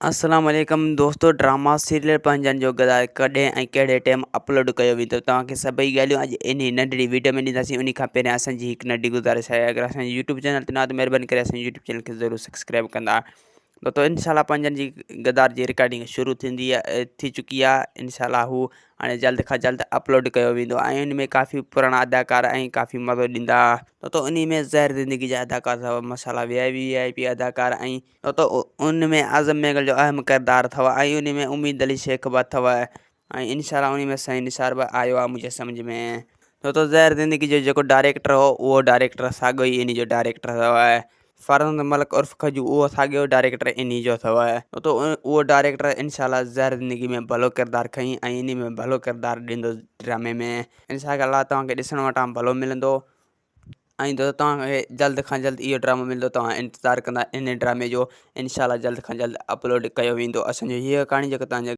السلام عليڪم دوستو ڊراما سيريل پنهنجن جو گدا ڪڏهن ۽ ڪهڙي ٽيم اپلوڊ ڪيو ويندو توهان کي سڀئي ڳالهيون اڄ انهي ننڍڙي ويڊيو ۾ ڏينداسين انهي کان پهريان اسان جي هڪ ننڍي گذارش آهي اگر اسان جي يوٽيوب چينل تي نه ته مهرباني ڪري اسان جي يوٽيوب چينل کي ضرور سبسڪرائب ڪندا دوستو انشاء الله پنهنجن جي گدار جي رڪارڊنگ شروع ٿيندي ٿي چڪي آهي انشاء الله هو هاڻي جلد کان جلد اپلوڊ ڪيو ويندو ۽ ان ۾ ڪافي پراڻا اداڪار ۽ ڪافي مزو ڏيندا دوستو انهي ۾ زهر زندگي جا اداڪار اٿو ماشاء الله وي آء پي اداڪار ۽ دوستو ان ۾ اعظم مينگل جو اهم ڪردار اٿو ۽ ان ۾ اميد علي شيخ به اٿو ۽ انشاء الله ان ۾ سائين نثار به آيو آهي منهنجي سمجھ ۾ دوستو زهر زندگي جو جيڪو ڊائريڪٽر هو اهو ڊائريڪٽر ساڳيو ئي ان جو ڊائريڪٽر اٿو فرزند ملڪ عرف کجو اهو ساڳيو ڊائريڪٽر انهي جو اٿو ته اهو ڊائريڪٽر انشاء الله زهر زندگي ۾ ڀلو ڪردار کڻي ۽ انهي ۾ ڀلو ڪردار ڏيندو ڊرامي ۾ انشاء الله توهان کي ڏسڻ وٽان ڀلو ملندو ۽ دوستو توهان کي جلد کان جلد اهو ڊرامو ملندو توهان انتظار ڪندا انهي ڊرامي جو انشاء الله جلد کان جلد اپلوڊ ڪيو ويندو اسان جو هيء ڪهاڻي جيڪا توهان جي.